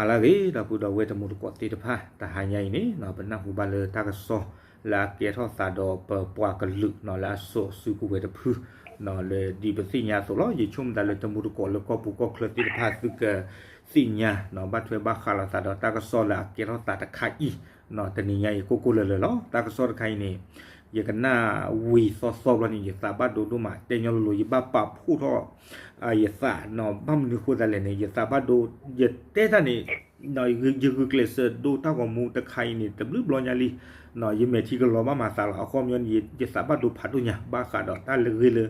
ဟါလၢအဂ့ၤ ဒီပုၢ်ဒီဝဲၢ်တံၤသကိးသ့ၣ်တဖၣ် တဟါညါအံၤန့ၣ် ပနၢ်ဟူဘၣ်လၢတၢ်ကစီၣ်လၢအကဲထီၣ်သးဒီးပပှၤကလုာ် လၢအစိာ်စုကဝဲၤတဖု လၢဒ်ပသ့ၣ်ညါအသိးလီၤ. ယဆိကမိၣ်သးလၢတံၤသကိးလၢကီၢ်ပူၤကီၢ်ချၢသ့ၣ်တဖၣ် သုကသ့ၣ်ညါ ဘၣ်ထွဲဘၣ်ဃးလိာ်သးဒီးတၢ်ကစီၣ်လၢအကဲထီၣ်သးတခါအံၤ တနံၤညါအံၤကိၢ်ကိၢ်လၢၤလၢၤလီၤ. တၢ်ကစီၣ်တခါအံၤန့ၣ် ယကနၣ်ဝံၤသီသီဘျီန့ၣ် ယသးဘၣ်ဒိဒိၣ်မး တဲညီလိၤလိၤ ယဘၣ်ပာ်ဖှိၣ်ထီၣ် ယသး ဘၣ်မနုၤဃိသတးလဲၣ်န့ၣ် ယသးဘၣ်ဒိ ယတဲတၢ်န့ၣ် ယဂုာ်ကျဲးစၢးဒိတၢ်ဂီၤမူတခါအံၤန့ၣ် တဘျုးဘျီညါလံ ယမဲာ်ထံကလီၤဘၣ်မၤသးလီၤ. အခီပညီန့ၣ် ယသးဘၣ်ဒိဖးဒိၣ်ညါ ဘၣ်ဃးဒီးတၢ်လၢအဂ့ၢ်လၢ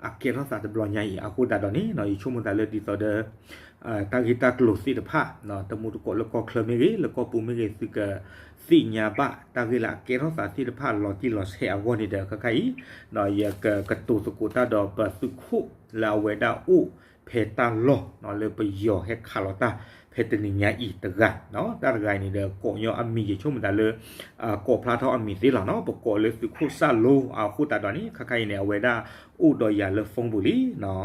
အကဲထီၣ်သးတဘျီညါအံၤ အဃိသတးဒီးန့ၣ် ယဆိကမိၣ်သးလၢဒ်သိးဒီး တၢ်ဂ့ၢ်တၢ်ကျိၤသ့ၣ်တဖၣ် တံၤသကိးလၢကီၢ်ချၢမ့ၢ်ဂ့ၤ လၢကီၢ်ပူၤမ့ၢ်ဂ့ၤ သုကသ့ၣ်ညါဘၣ်တၢ်ဂ့ၢ်လၢအကဲထီၣ်သးသ့ၣ်တဖၣ်လီၤတံၢ်လီၤဆဲးအဂီၢ်န့ၣ်ဒီး ခဲခါအံၤ ယကကတိၤသကိးတၢ်ဒီးပသုးခိၣ်လၢအဝဲဒၣ်အိၣ်ဖဲတၢ်လီၢ် လၢပယီၤဟဲခးလီၤတၢ် ဖဲတနံၤညါအံၤတဂၤ တၢ်တဂၤအံၤန့ၣ်ဒီး ကိးညီအမံၤ ယဆိကမိၣ်သးလၢ ကိးဖျါထီၣ်အမံၤသ့လီၤနီၤ ပကိးလၢသုးခိၣ်စၢ်လိ အဃိသတးဒီးန့ၣ် ခဲခါအံၤန့ၣ် အဝဲဒၣ်အိၣ်ဒီးယၤလၢ phone ပူၤလံ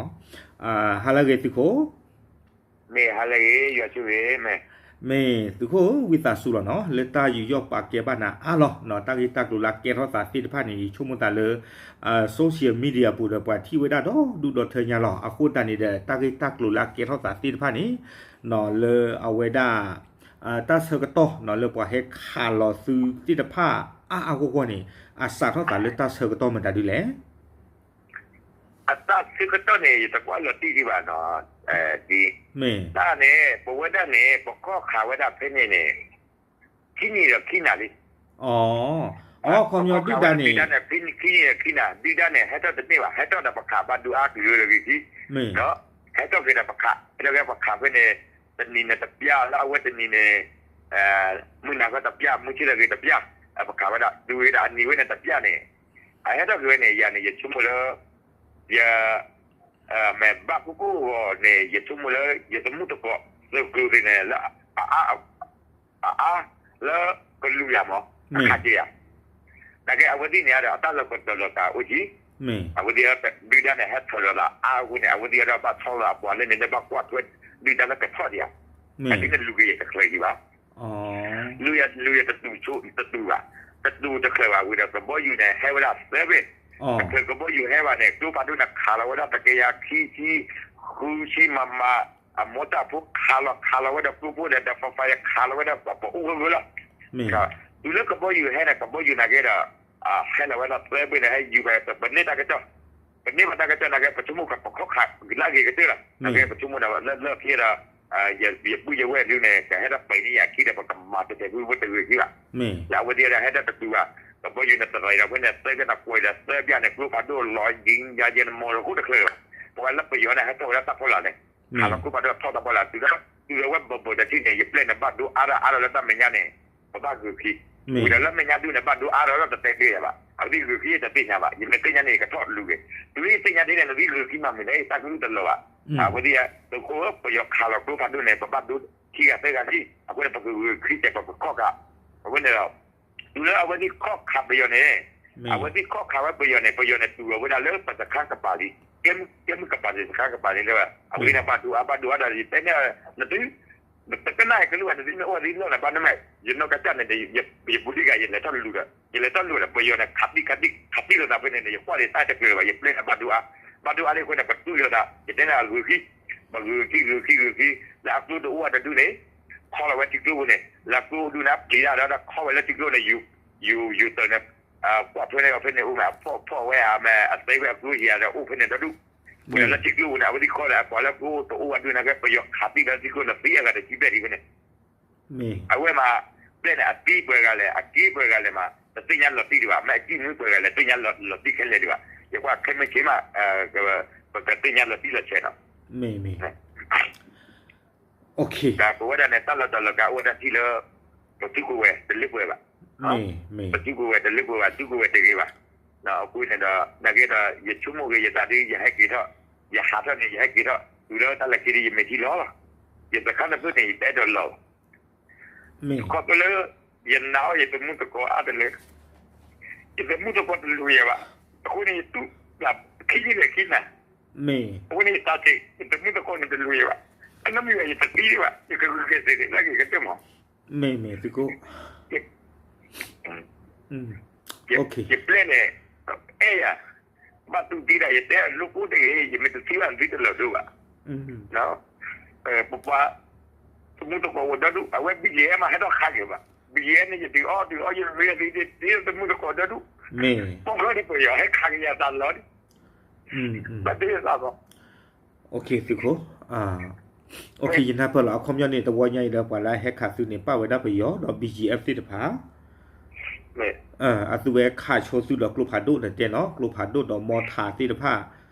ဟါလၢအဂ့ၤသုးခိၣ် မ့ၢ်သုးခိၣ်ဧၢ ဝံသးစူၤလီၤနီၤ လၢတၢ်ယူးယီၣ်ပာ်ကဲဘၣ်နၤအါလီၤနီၤ တၢ်ဂ့ၢ်တၢ်ကျိၤလၢအကဲထီၣ်သးသ့ၣ်တဖၣ်န့ၣ် ယဆိကမိၣ်သးလၢ social media ပူၤဒီးပှၤထံၣ်ဝဲဒၣ်ဒီဒူၣ်ဒီထၢညါလီၤ. အဃိသတးန့ၣ်ဒီး တၢ်ဂ့ၢ်တၢ်ကျိၤလၢအကဲထီၣ်သးသ့ၣ်တဖၣ်န့ၣ် လၢအဝဲဒၣ် တၢ်ဆၢကတီၢ်နီၤ လၢပှၤဟဲခးလီၤသုသ့ၣ်တဖၣ်အါအါဂီၢ်ဂီၢ်န့ၣ် အစးထီၣ်သးလၢတၢ်ဆၢကတီၢ်မတၤဒ်လဲၣ် အတၢ်ဆၢကတီၢ်န့ၣ် ယတကွၢ်လီၤတံၢ်ဒံးဘၣ်နီၤ, ဒ်တၢ်န့ၣ် ပဝဲဒၣ်န့ၣ် ပကီၢ်ခးဝဲဒၣ်ဖဲန့ၣ်န့ၣ် ခံနံၣ်ဒီးခံနၤလံ, အခီပညီဒုၣ်ဒါန့ၣ် ခံနံၣ်ဒီးခံနၤ ဒုၣ်ဒါန့ၣ် ဟဲထီၣ်တန့ၢ်ဘၣ် ဟဲထီၣ်ဒီးပခးဘၣ်ဒိအါကလုာ်လၢဂ့ၤခံ, ဒီးဟဲထီၣ်က့ၤဒီးပခး ဟဲထီၣ်က့ၤပခးဖဲန့ၣ် တနံၤန့ၣ်တပျၢ် လၢအဝဲတနံၤန့ၣ် မုၢ်နၤခီတပျၢ် မုၢ်ဆ့ၣ်ထီၣ်ဂ့ၤတပျၢ်, ပခးဝဲဒၣ် တုၤဝဲဒၣ်အနံၤဝဲန့ၣ်တပျၢ်န့ၣ်, အဟဲထီၣ်က့ၤဝဲန့ၣ် ယၤန့ၣ် ယဆိကမိၣ်လၢ ယ မ့ၢ်ဘၣ်ကိၢ်ကိၢ်ဂီၤန့ၣ် ယဆိကမိၣ်လၢ ယတံၤသကိး သုးကျိၤသ့ၣ်န့ၣ် လၢ အအါ လၢကလူၤယၤမး အခးက့ၤယၤ, နာ်က့အဝဲသ့ၣ်န့ၣ်ဒီး အတၢ်လီၢ်ကတီၤလီၤကးအိၣ်ကံ, အဝဲသ့ၣ်ဒုၣ်ဒါန့ၣ် ဟဲထီၣ်လီၤသးအါအဃိန့ၣ် အဝဲသ့ၣ်ဒီးဘၣ်ဆီလီၤအပှၤလၢန့ၣ် လၢဘၣ်ကွၢ်ထွဲ ဒုၣ်ဒါလၢကထီၣ်ဒံးဧါ, အဒ်န့ၣ်လူၤက့ၤယတချုးဒံးဘၣ် လူၤယတတူၢ်ဆိ တတူၢ်ဘၣ်, တတူၢ်တချုးဘၣ်ဝံၤဒီး ကဘီယူၤန့ၣ် ဟဲဝဲဒၣ်သၢဘ့ၣ်, တချုးကဘီယူၤဟဲဘၣ်န့ၣ် ကျိဖးဒိၣ်န့ၣ် ခးလီၤဝဲဒၣ်တကယၤခံဆံ, ဃုဆံမမ, အမိၢ်တၢ်ဖိခးလီၤ ခးလီၤဝဲဒီးကျိဖိဒီး ဒီး fire ခးလီၤဝဲဒီး ပအိၣ်ဝဲဝဲလီၤ, တုၤလၢကဘီယူၤဟဲန့ၣ် ကဘီယူၤနာ်က့ဒီး ဟဲလီၤဝဲဒၣ်သၢဘ့ၣ်န့ၣ် ဟဲယူၤဖဲ ပန့ၢ်တၢ်ကစီၣ်, ပန့ၢ်ဘၣ်တၢ်ကစီၣ်နာ်က့ ပဆိကမိၣ်ကပခီၣ်ခးကလၢဂ့ၤကတၢၢ်လီၤ, နာ်က့ပဆိကမိၣ်ဒီးလၢလၢခံဒီး ယပုၢ်ယဝဲၢ်ဒုန့ၣ် ကဟဲထီၣ်ပှဲၤန့ၢ်ယၤခံဒီး ပကမၤတဲာ်တဲာ်ဝံၤဝဲတဂ့ၤခံဘၣ်, လၢအဝဲသ့ၣ်ဒီးဟဲထီၣ်တတူၢ်ဘၣ်, ကဘီယူၤန့ၣ်တရံးဒီးဖဲန့ၣ် သၢဘ့ၣ်န့ၣ်ကွဲးဒီးသၢဘ့ၣ်န့ၣ် ကျိဖးဒိၣ်လီၤယံၤယၤယဲၢ်န့ၣ် မီၢ်တခိၣ်တချုးဘၣ်, ပှၤလၢပယီၤန့ၣ် ဟဲထီၣ်ဝဲဒၣ်တၢ်ဖီလာ်န့ၣ် ခးလီၤကျိဖးဒိၣ်ထီၣ်တၢ်ဖီလာ် တုၤလၢ တုၤလၢဝဲဘၢၣ်ဘၢၣ်တထံၣ်န့ၣ် ယပျဲၢ်န့ၣ်ဘၣ်ဒိအါထီၣ်အါထီၣ်လၢတၢ်မဲာ်ညါန့ၣ် ပဘၣ်ဂုာ်ခံ, ဝံၤဒီးလၢမဲာ်ညါဒုန့ၣ် ဘၣ်ဒိအါထီၣ်လၢတတဲကျဲဘၣ်, အဝဲသ့ၣ်ဂုာ်ခံတသ့ၣ်ညါဘၣ်, ယမ့ၢ်သ့ၣ်ညါန့ၣ် ယကထီၣ်လူၤက့ၤ, တုၤလၢယသ့ၣ်ညါဒ်န့ၣ် နသုဂုာ်ခံမးမ့ၢ်လဲၣ် တၢ်ကလုၢ်တလီၤဘၣ်, အဝဲသ့ၣ် သုးခိၣ်ဧၢ ပယီၤခးလီၤကျိဖးဒိၣ်န့ၣ် ပဘၣ်ဒိခံဂၤသၢဂၤခံ, အဃိန့ၣ် ပကဂုာ်ခံတဲာ်ပကခီၣ်ခး, အဃိန့ၣ်ဒီး တုၤလၢအဝဲသ့ၣ်ခီၣ်ခးပယီၤန့ၣ်, အဝဲသ့ၣ်ခီၣ်ခးဝဲပယီၤန့ၣ် ပယီၤန့ၣ်တူၢ်လီၤဝဲဒၣ်လၢပစခါကပၤလံ, ကဲမုၢ်ကပၤလံ စခါကပၤလံလၢ အဝဲသ့ၣ်န့ၣ်ဘၣ်ဒိအါဘၣ်ဒိအါဒီး ယတဲန့ၣ် နသု တကနၣ်ဟဲကလုၢ်ဘၣ် နသုမ့ၢ်အိၣ်သံလီၢ်န့ၣ် ဘၣ်နမဲာ် ယနီၢ်ကစၢ်န့ၣ် ယဘူးတံၢ်ဂၤ ယလဲၤထီၣ်လူၤဒီး ယလဲၤထီၣ်လူၤဒီး ပယီၤန့ၣ် ခးတံၢ်ခးတံၢ်ခးတံၢ်လိာ်သးဖဲန့ၣ်န့ၣ် ယကွၢ်လံတၢ်တကြၢးဘၣ် ယပျဲန့ၣ်ဘၣ်ဒိအါ, ဘၣ်ဒိအါလံအဃိန့ၣ် ပတူၢ်လိာ်သး ယတဲန့ၣ်ဂုာ်ခံ, ပဂုာ်ခံဂုာ်ခံဂုာ်ခံ, လၢအကျိတအိၣ်ဝဲတဒုန့ၣ် ခီလီၤဝဲထံကျိပူၤန့ၣ် လၢအကျိဒုန့ၣ် အပျံၤတၢ်ဒီးခီဝဲလၢထံကျိန့ၣ် ယူၤတၢ်န့ၣ် ကွၢ်ထွဲန့ၣ်အီၤဖဲန့ၣ်အိၣ်မး အဖီၣ်ဖီၣ်ဝဲအမ့ၢ်အသဲဝဲအကျိယၤဒီးအိၣ်ဖဲန့ၣ်ဒီဒူၣ် ဝံၤဒီးလၢထံကျိပူၤန့ၣ် အဝဲသ့ၣ်ခီလၢအပှၤလၢကျိတအိၣ်ဝဲဒုန့ၣ်ကဲ ပယီၤခးတံၢ်လၢထံကျိန့ၣ် သံအဂၤတဆံဘျဲၣ်ဒံးဖဲန့ၣ် အဝဲမး ဘျဲၣ်န့ၣ် အတံၢ်ပှဲၤဂၤလဲၣ် အက့ပှဲၤဂၤလဲၣ်မး တသ့ၣ်ညါလီၤတံၢ်ဒံးဘၣ် မ့ၢ်အကံၣ်မုၢ်ပှဲၤဂၤလဲၣ် သ့ၣ်ညါလီၤတံၢ်ခဲလၢာ်ဒံးဘၣ် ယကွၢ်ခဲမုၢ်ဆ့ၣ်မး ပကသ့ၣ်ညါလီၤတံၢ်လီၤဆဲးနီၤ ဒီးပဝဲဒၣ်န့ၣ် တၢ်လီၤတၢ်လီၤကးအိၣ်ဝဲဒၣ်ထံၣ်လၢ ပသုးကဝဲၤတလၢပှဲၤဘၣ်, ပသုးကဝဲၤတလၢပှဲၤဘၣ် သုးကဝဲၤတဂ့ၤဘၣ်, အဃိန့ၣ်ဒီး နာ်က့ဒီး ယဆိကမိၣ်က့ၤယသးဒ် ယဟဲက့ၤထီၣ်, ယဟးထီၣ်န့ၣ် ယဟဲက့ၤထီၣ် တုၤလၢတၢ်လီၢ်ခံဒီး ယမ့ၢ်ထံၣ်လီၤလီၤ, ယသခါတဖျၢၣ်န့ၣ် ယတအဲၣ်ဒိးလီၤဘၣ်, ခီဖျိလၢ ယနာ်အီၤယတမူတကိးအါတလၢ ယတမူတကိးတလူၤယၤဘၣ်, အဃိန့ၣ် ယတူၢ်ဒၣ်ခံနံၣ်လၢခံနၤ, အဃိန့ၣ် ယတၢ်စ့ၢ် ယတမူတကိးန့ၣ်တလူၤယၤဘၣ်, အနီတမံၤဘၣ် ယတသံဒံးဘၣ်, ယကဂုာ်က့ၤသ့န့ၣ် လၢက့ၤကတၢၢ်မး, မ့ၢ်မ့ၢ်သုးခိၣ်, ယပျဲၢ်န့ၣ် အဲၣ်ယၤ, ဘၣ်သူၣ်သံဒၣ် ယတဲလိာ်ကိးတဂ့ၤ, ယမ့ၢ်တသံဘၣ် သုတလီၤဒိဘၣ်, ပပှၤ သမူသကိးအိၣ်ဒီဒူၣ် အဝဲ ဘံၣ်ယဲမး ဟဲထီၣ်ခးက့ၤဘၣ်, ဘံၣ်ယဲန့ၣ် ယဒုးအီၣ်ဒုးအီ ယရ့သ့ သမူသကိးဒီဒူၣ်, ပီၢ်ဃီန့ၣ် ပယီၤဟဲခးက့ၤယၤတၢ်လီၤန့ၣ်, ဘၣ်တ့ၢ်သးဘီ, သုးခိၣ်, ယနၢ်ပၢၢ်လီၤ အခီပညီန့ၣ် တဝီညါအံၤဒီး ပှၤလၢအဟဲခးသုန့ၣ် ပၣ်ဝဲဒၣ်ပယီၤဒီး ဘံၣ်ယဲသ့ၣ်တဖၣ် အသုဝဲခးဆိသုဒီးကျိဖးဒိၣ်န့ၣ်တဲနီၤ ကျိဖးဒိၣ်ဒီးမီထးသ့ၣ်တဖၣ်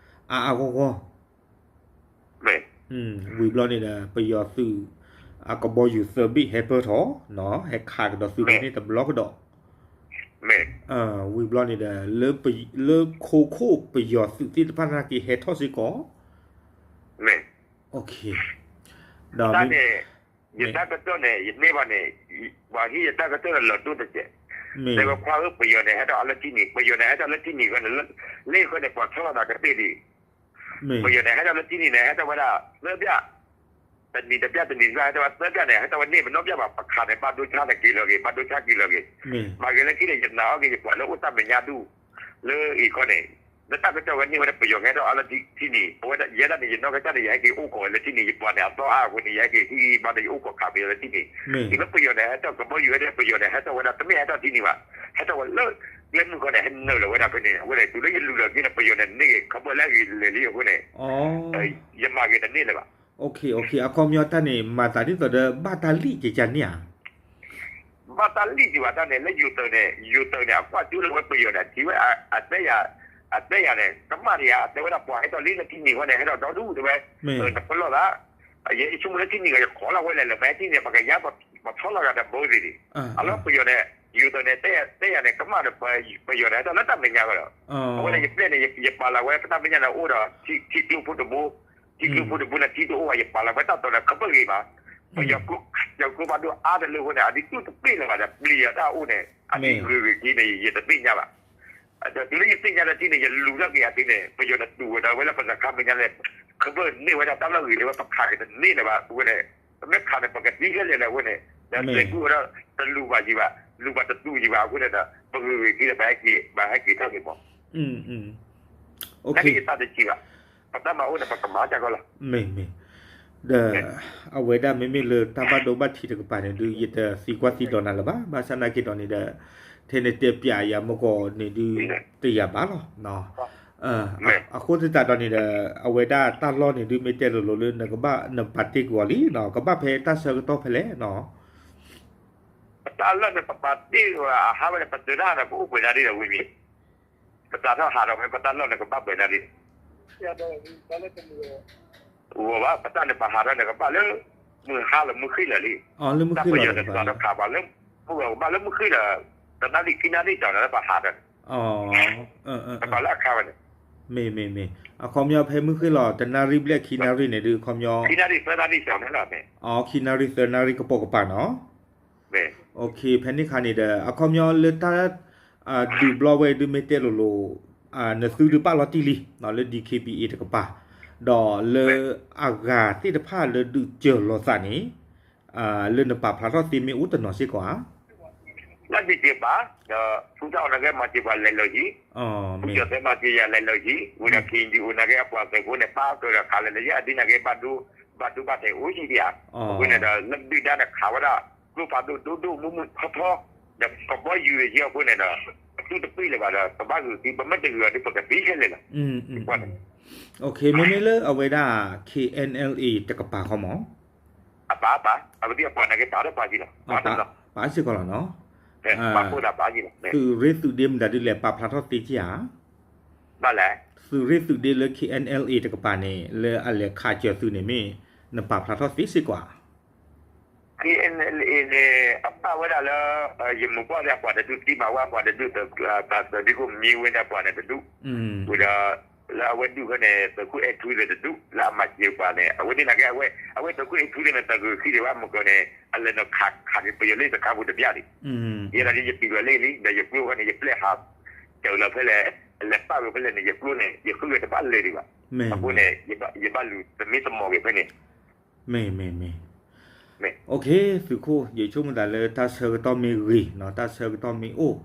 အါအါဂီၢ်ဂီၢ်, ဝံၤဘျီန့ၣ်ဒီး ပယီၤသုး အကဘီယူၤသၢဘ့ၣ်ဟဲပၢၢ်ထီၣ်, ဟဲခးကဒီးသုးန့ၣ်တဘျီကဒီး, ဝံၤဘျီန့ၣ်ဒီး လၢခိခိၣ်ပယီၤသုးသ့ၣ်တဖၣ်နာ်က့ဟဲထီၣ်စ့ၢ်ကီး, ဒီး ယတၢ်ကစီၣ်န့ၣ် ယန့ၢ်ဘၣ်န့ၣ်, ပှၤဟံးယတၢ်ကစီၣ်န့ၣ်လီၤတိၢ်တစဲး, တဲဝဲခွါဧၢ ပယီၤန့ၣ် ဟဲထီၣ်အါလၢထံနံၤ, ပယီၤန့ၣ် ဟဲထီၣ်လၢထံနံၤဃီန့ၣ်, လၢဃီန့ၣ် ပှၤဆီလီၤသးကသ့ၣ်ဒံး, ပယီၤန့ၣ် ဟဲထီၣ်လၢထံနံၤန့ၣ် ဟဲထီၣ်ဝဲဒၣ်သၢပျၢ်, တနံၤတပျၢ်တနံၤတပျၢ် ဟဲထီၣ်ဝဲသၢပျၢ်န့ၣ် ဟဲထီၣ်ဝဲန့ၢ်ပနီၣ်ပျၢ်ဘၣ် ပခးန့ၣ် ဘၣ်ဒိဆါန့ၣ်က့ၤလီၤက့ၤ ဘၣ်ဒိဆါက့ၤလီၤက့ၤ, မၤဂ့ၤလၢခံန့ၣ် ယနာ်အီၤက့ၤ ယပှၤလၢအိၣ်တၢ်မဲာ်ညါဒူၣ် လၢအံၤခီန့ၣ်, လၢတၢ်ကစီၣ်ဝဲန့ၢ်ဝဲဒၣ် ပယီၤကဟဲထီၣ်အါလၢထံနံၤ, အဝဲဒၣ်ယဲဒၣ်န့ၣ် ယနီၢ်ကစၢ်န့ၣ် ယဟဲက့ၤအိၣ်ကီးဝဲလၢထံနံၤ ယပှၤန့ၣ် အသီအါအဃိန့ၣ် ယဟဲက့ၤဟံးဘၣ်ဒီး ယအိၣ်ကီးခးပယီၤလၢထံနံၤ, တုၤလၢပယီၤန့ၣ် ဟဲထီၣ်ကဘီယူၤဝဲဒၣ် ပယီၤန့ၣ် ဟဲထီၣ်ဝဲဒၣ် တမ့ၢ်ဟဲထီၣ်ထံနံၤဘၣ်, ဟဲထီၣ်ဝဲလၢ ကျဲမုၢ်ခီန့ၣ် ဟဲနုာ်လီၤဝဲဒၣ်ဖဲန့ၣ် အဝဲန့ၣ် တုၤလၢယလူၤလီၤက့ၤန့ၣ် ပယီၤန့ၣ် န့ၢ်က့ၤခီဘၢၣ်လၢအဂ့ၤလၢာ်လံအဃိန့ၣ်, ယမၤက့ၤတန့ၢ်လၢၤဘၣ်. အခီပညီတၢ်န့ၣ် မၤသးဒ်သိးဒီး ဘၣ်တၢ်လံၣ်ကကန့ၣ်ဧါ ဘၣ်တၢ်လံၣ်ကဘၣ်တၢ်န့ၣ် လၢယိၤသးန့ၣ် ယိၤသးန့ၣ် အကွၢ်ကၠိလၢဝဲပယီၤန့ၣ် ထံၣ်ဝဲ အတဲယၤ, အတဲယၤန့ၣ် ကမၣ်တယၤ အတဲဝဲဒၣ်ပှၤဟဲထီၣ်လံလၢထံနံၤဃီန့ၣ် ဟဲထီၣ်ဒီဒူၣ်တဲဝဲ, နပလီၢ်သး, ယဲယဆိကမိၣ်လၢထံနံၤဂၤ ယခိးလီၤဝဲလဲၣ်လၢ မ့ၢ်ထံနံၤ ပကယါပဆီလီၤဂၤဒီးဘိသ့ၣ်န့ၣ်, အလီၢ်ပယီၤန့ၣ် ယိၤသးန့ၣ် တဲယၤန့ၣ် ကမၣ်ဒီး ပယီၤန့ၣ် ဟဲထီၣ်လၢတၢ်မဲာ်ညါဃီဒီး, အဝဲန့ၣ်ယပျဲၢ်န့ၣ် ယပာ်လီၤဝဲပတၢ်မဲာ်ညါန့ၣ် အိၣ်ဒီးထံကျိဖိတဘိ ထံကျိဖိတဘိန့ၣ် ထံတအိၣ်ဘၣ် ယပာ်လီၤဝဲတၢ်တီၤန့ၣ် ခီဘၢၣ်ဂ့ၤမး, ပယီၤကျိဖးဒိၣ်အါတလၢအဃိန့ၣ် အဒုးတူၢ်တပ့ၢ်လၢၤဘၣ်ဒီး ပျံၤယၤတၢ်အိၣ်န့ၣ် အဒုးဂ့ၤဂ့ၤက့ၤန့ၣ် ယတသ့ၣ်ညါဘၣ်. ဒီးတုၤလၢယသ့ၣ်ညါလၢထံန့ၣ် ယလူၤထီၣ်က့ၤအသ့န့ၣ် ပယီၤန့ၣ်တူၢ်ဝဲဒီးဝဲလၢပနခါမဲာ်ညါန့ၣ် ခီဘၢၣ်န့ၢ်ဝဲဒၣ်တၢ်လီၢ်ဂ့ၤလၢဝဲ ပခးက့ၤတန့ၢ်လၢၤဘၣ်အဃိန့ၣ်, ပမ့ၢ်ခးန့ၣ် ပကသံခဲလၢာ်လၢအဃိန့ၣ်, ဒီးသဲကူၣ်ဝဲဒၣ် တလူၤဘၣ်ယံၤဘၣ် လူၤဘၣ်တတူၢ်ယံၤဘၣ်အဃိန့ၣ်ဒီး ပဂ့ၤဂ့ၤက့ၤဒီး ပဟဲက့ၤထီၣ်က့ၤမး တၢ်န့ၣ်ယသးတဆံးဘၣ်, ပတၢ်မၤအိၣ်န့ၣ် ပကမၤတၢ်ကီလီၤ. မ့ၢ်မ့ၢ်, ဒီး အဝဲဒၣ်မ့မ့ၢ်လၢတၢ်ဘၣ်ဒိဘၣ်ထံးတကပၤန့ၣ်ဒုး ယတသံကွၢ်သံဒိးနၤလၢၤဘၣ်, ဘၣ်ဆၣ်နာ်က့ၤဒီးန့ၣ်ဒီး ထဲန့ၣ်တဲပျးယၤမ့ၢ်ကီးန့ၣ်ဒုး တယာ်ဘၣ်လီၤ. အဃိသတးဒီးန့ၣ်ဒီး အဝဲဒၣ်တၢ်လီၢ်န့ၣ်ဒုး မ့ၢ်တဲလိၤလိၤလၢ နကဘၣ် နပာ်တ့ၢ်ကွံာ်အီၤလံ, ကဘၣ်ဖဲတၢ်ဆၢကတီၢ်ဖဲလဲၣ်နီၤ ပတၢ်လီၢ်န့ၣ် ပပာ်တ့ၢ်ဝဲအဟးဝဲန့ၣ် ပတုၤဒၣ်န့ၣ် ပအိၣ်ပှဲၤနၣ်ရံၣ်ဒီးဝံၤမံၤ, ပစးထီၣ်ဟးထီၣ်ဝဲ ပတၢ်လီၢ်န့ၣ် ကဘၣ်ပှဲၤနၣ်ရံၣ်, ဂီၤဘၣ် ပတၢ်န့ၣ် ပဟးထီၣ်န့ၣ် ကဘၣ်လၢ မုၢ်ဟါလီၤမုၢ်ဃ့ၢ်လီၤလံ, တၢ်ပယီၤန့ၣ် စးထီၣ်ခးပှၤလၢ မုၢ်ဂီၤကဘၣ်လၢမုၢ်ဃ့ၢ်ဒီး တနၣ်ရံၣ်ခံနၣ်ရံၣ်စးန့ၣ် လၢပဟးထီၣ်န့ၣ်, ကဘၣ်လၢအခါဝဲန့ၣ် မ့ၢ်မ့ၢ်မ့ၢ်, အခီပညီဖဲမုၢ်ဃ့ၢ်လီၤ တနၣ်ရံၣ်ဘျဲၣ်ခံနၣ်ရံၣ်န့ၣ်ဒုး အခီပညီ ခံနၣ်ရံၣ်သၢနၣ်ရံၣ်စးန့ၣ်လီၤ, ခံနၣ်ရံၣ်သၢနၣ်ရံၣ်ကပိာ်ကပၤနီၤ, ဖဲန့ၣ်ခါန့ၣ်ဒီး အခီပညီလၢတၢ် ဒုးဘျီဝဲဒုးမ့ၢ်တဲလိၤလိၤ နသုဒုးပာ်လီၤတံၢ်လံ လၢ DKBA တကပၤ, ဒီးလၢအဂၤသ့ၣ်တဖၣ်လၢဒုးစၢၤလီၤသးန့ၣ် လၢနပာ်ဖျါထီၣ်သ့မ့ၢ်အိၣ်တနီၤစ့ၢ်ကီးဧါ လၢဒုးစၢၤပာ် ဒီး ဖုတၢ်အီၣ်နာ်က့ မၤစၢၤပှၤလဲၤလီၤယံၤ, ဖုကၠီၤသဲမၤစၢၤယၤလဲၤလီၤယံၤ, ဝံၤဒီး KNDO နာ်က့ အပှၤသုးဖိန့ၣ် ပာ်ကၢၤဒီးခးလဲၤလီၤယံၤ အဒ်နာ်က့ ဘၣ်ဒိဘၣ်ထံးအိၣ်ယံၤဒံးဧါ, အဃိန့ၣ်ဒီး လၢဒုၣ်ဒါန့ၣ်ခးဝဲဒၣ် ကျိဖးဒိၣ်ဒိၣ်ဒိၣ်မုၢ်မုၢ်ထီထီ, ဒီးကဘီယူၤယံၤအဃိန့ၣ်ဒီး ပတူၢ်တပ့ၢ်လၢၤဘၣ်ဒီး ပဘၣ်ဂုာ်က့ၤ ပမ့ၢ်တဂုာ်အီၤဒီး ပကသံခဲလၢာ်လီၤ, မ့မ့ၢ်လၢအဝဲဒၣ် KNLA တကပၤဃီမး အပာ်ပာ် အဝဲသ့ၣ်အပာ်နာ်က့ ပာ်ထီၣ်ပာ်က့ၤလီၤ, ပာ်စ့ၢ်ကီးလီၤနီၤ, ပာ်ဃိသးပာ်က့ၤလီၤ, သုးရ့ၣ်သုးဒ့မတၤဒုးလဲၤပာ်ဖျါထီၣ်သ့က့ၤဧါ, ဘၣ်လဲၣ်, သုးရ့ၣ်သုးဒ့လၢ KNLA တကပၤန့ၣ် လၢအလဲၤခးစၢၤသုန့ၣ်မ့ၢ် နပာ်ဖျါထီၣ်သ့စ့ၢ်ကီးဧါ KNLA န့ၣ် အပာ်ဝဲဒၣ်လၢ ယမုၢ်ပှၢ်ဒီးအပှၤတဒူၣ် တံၢ်မၤဝဲအပှၤတဒူၣ် တၢ်သးဒုးခိၣ်မံဝဲန့ၣ်အပှၤန့ၣ်တဒူၣ်, ဝံၤဒီး လၢအဝဲဒူၣ်ဖဲန့ၣ် သုးခိၣ်အဲၣ်ထူသ့ၣ်တဒူၣ် လၢအမၤစၢၤပှၤန့ၣ် အဝဲသ့ၣ်နာ်က့ အဝဲသုးခိၣ်အဲၣ်ထူသ့ၣ်န့ၣ် တဂုာ်ခံဒံးဘၣ် မုၢ်ကီၢ်န့ၣ် အလဲၤနုာ်ခးခးက့ၤပယီၤလၢစခါပူၤတဘျီဒံး, ယဲဒၣ်ယတုၤလီၤလၢလံ ဒီးယကျိဖဲန့ၣ် ယပျဲၢ်ဟး တုၤလီၤဖဲလဲၣ် လဲၤပာ်ဝဲဖဲလဲၣ်န့ၣ် ယကျိန့ၣ် ယဃုဝဲတဘၣ်လၢၤဒံးဘၣ်, အဃိန့ၣ် ယဘၣ်လူၤသမံသမိးက့ၤဖဲန့ၣ် မ့ၢ် မ့ၢ် မ့ၢ်, သုးခိၣ် ယဆိကမိၣ်သးလၢတၢ်ဆၢကတီၢ်မ့ၢ်ဂ့ၤနီၤ တၢ်ဆၢကတီၢ်မ့ၢ်အိၣ်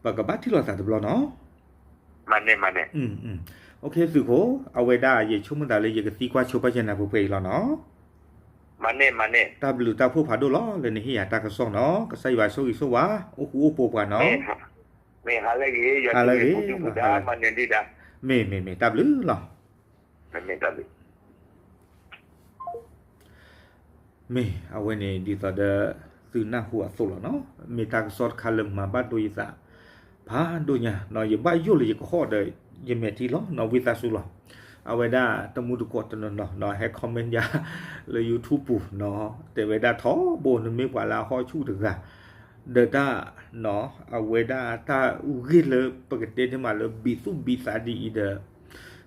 ပကဘၣ်ထံၣ်လိာ်သးတဘျီနီၤ. သုးခိၣ် အဝဲဒၣ်ယဆိကမိၣ်သးလၢယကသံကွၢ်ဆိပာ်ယနၤပှဲၤပှဲၤအံၤလီၤနီၤ. တၢ်ဘျုးတၢ်ဖှိၣ်ဖးဒိၣ်လီၤ လၢနဟ့ၣ်ယၤတၢ်ကစီၣ်နီၤ ကစၢ်ယွၤဆိၣ်ဂ့ၤဆိၣ်ဝါ အိၣ်ဃူအိၣ်ဖိးပှၤနီၤ. မ့ၢ် မ့ၢ် မ့ၢ် တၢ်ဘျုးလီၤ. မ့ၢ် အဝဲန့ၣ်ဒ်သိးဒီး သုနၢ်ဟူအသိးလီၤနီၤ မ့ၢ်တၢ်ကစီၣ်တခါလၢမၤဘၣ်ဒိယသး ဖးဒိၣ်ညါနီၤ ယဘၣ်ယိၣ်လၢယကဟီၣ်ဒီး ယမဲာ်ထံလီၤနီၤ ဝံသးစူၤလီၤ. အဝဲဒၣ်တမူတကိးတနီၤနီၤနီၤ ဟဲ comment ယၤ လၢ YouTube ပူၤနီၤ တဲဝဲဒၣ်ထီဘိ နမ့ၢ်ပှၤလၢအဟီၣ်ဆူၣ်တဂၤ ဒီးတၢ်နီၤ အဝဲဒၣ်တၢ်ဂ့ၢ်လၢပကတဲန့ၢ်မးလၢဘံးသူၣ်ဘံးသးဒ်အံၤဒီး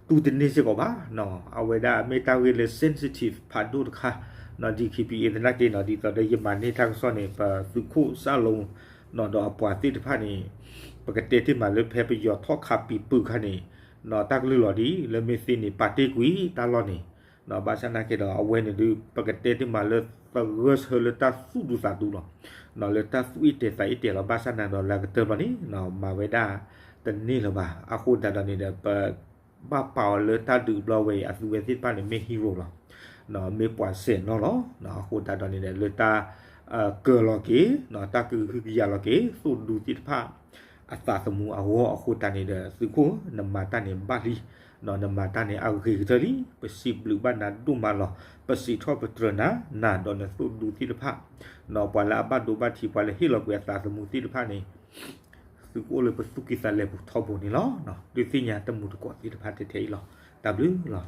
တူၢ်တန့ၢ်စ့ၢ်ကီးဘၣ်နီၤ အဝဲဒၣ်မ့ၢ်တၢ်ဂ့ၢ်လၢ sensitive ဖးဒိၣ်တခါနီၤ DKBA သနာ်က့နီၤ ဒ်သိးဒီးယမၤန့ၢ်တၢ်ကစီၣ်န့ၣ် ပသုးခိၣ်စၢ်လိၤနီၤ ဒီးအပှၤသ့ၣ်တဖၣ်န့ၣ် ပကတဲတ့ၢ်မးလၢဖဲပယီၤထီၣ်ခးပံၤပူၤခါန့ၣ် နီၤ တၢ်ကလုၢ်လီၤဒ် လၢမ့ၢ်သ့န့ၣ် ပာ်တ့ၢ်ကွံာ်တၢ်လီၢ်န့ၣ် ဘၣ်ဆၣ်သနာ်က့ဒီး အဝဲန့ၣ်ဒုး ပကတဲတ့ၢ်မးလၢသဂၢၢ်ဆၢလၢတၢ်သူၣ်ဒူသးဒူလီၤ. လၢတၢ်သူၣ်အ့ၣ်တဲာ်သးအ့ၣ်တဲာ်လီၤ ဘၣ်ဆၣ်သနာ်ဒီးလၢအကတၢၢ်ဘျီန့ၣ် မၤဝဲဒၣ်တန့ၢ်လၢၤဘၣ် အဃိသတးဒီးန့ၣ်ဒီး ပဘၣ်ပာ်အီၤလၢတၢ်ဒုးဘျီဝဲအံၤ အသုဝဲသ့ၣ်တဖၣ်န့ၣ်မ့ၢ် hero လီၤ. မ့ၢ်ပှၤစဲးနီၤလီၤ. အဃိသတးဒီးန့ၣ်ဒီး လၢတၢ် ကၢၤလီၤက့ၤ တၢ်ကဟုကယာ်လီၤက့ၤ သိၣ်ဒူသ့ၣ်တဖၣ် အသးသမူအဂီၢ်အဃိသတးန့ၣ်ဒီး သုးခိၣ် နမၤတၢ်န့ၣ်ဘၣ်လံ နမၤတၢ်န့ၣ်အဂ့ၤကတၢၢ်လံ ပစံးဘျုးဘၣ်နၤဒိၣ်မးလီၤ ပစံးထီၣ်ပတြၢၤနၤ နၤဒီးနသိၣ်ဒူသ့ၣ်တဖၣ် ပှၤလၢအဘၣ်ဒိဘၣ်ထံး ပှၤလၢဟ့ၣ်လီၤကွံာ်အသးသမူသ့ၣ်တဖၣ်န့ၣ် သုးခိၣ်အိၣ်လၢပသူၣ်ကံၢ်သးလဲပူၤထီဘိန့ၣ်လီၤ. ဒုးသ့ၣ်ညါတမူတကိးသ့ၣ်တဖၣ်ထဲထဲအံၤလီၤ. တၢ်ဘျုးလီၤ.